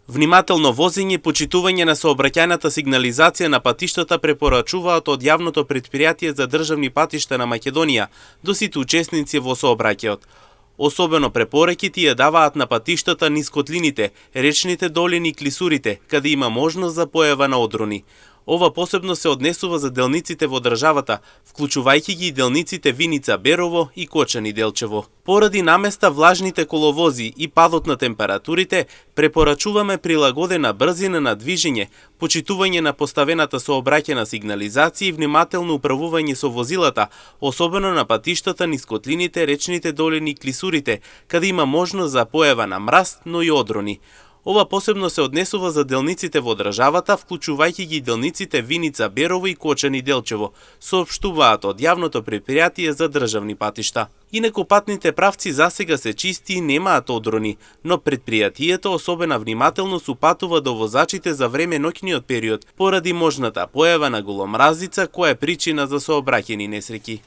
Внимателно возење и почитување на сообраќајната сигнализација на патиштата препорачуваат од Јавното претпријатие за државни патишта на Македонија до сите учесници во сообраќајот. Особено препораките ја даваат на патиштата низ котлините, речните долини и клисурите, каде има можност за појава на одрони. Ова посебно се однесува за делниците во државата, вклучувајќи ги и делниците Виница Берово и Кочани Делчево. Поради наместа влажните коловози и падот на температурите, препорачуваме прилагодена брзина на движење, почитување на поставената сообраќајна сигнализација и внимателно управување со возилата, особено на патиштата низ котлините, речните долини и клисурите, каде има можност за појава на мраст, но и одрони. Ова посебно се однесува за делниците во државата, вклучувајќи ги делниците Виница Берово и Кочани Делчево, соопштуваат од Јавното претпријатие за државни патишта. Инаку патните правци засега се чисти и немаат одрони, но претпријатието особена внимателност упатува до возачите за време ноќниот период, поради можната појава на голомразица која е причина за сообраќајни несреќи.